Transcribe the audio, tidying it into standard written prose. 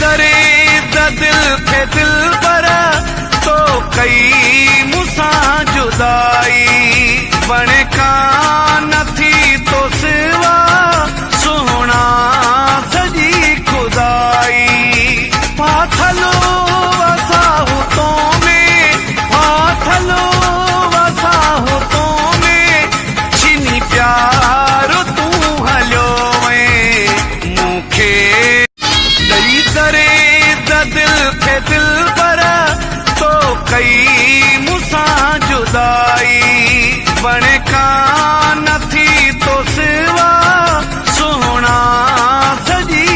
دريد دل کي دلبر تو ڪئي مون سان جدائي وڻي ڪانه ٿي تو سوا سهڻا سڄي خدائي ڦاٿل وساهه تو ۾ ڦاٿل وساهه تو ۾ ڇني پيار تون هليو وئين مون کي ڏئي دريد دل کي دلبر تو ڪئي مون سان جدائي وڻي ڪانه ٿي تو سوا سهڻا سڄي.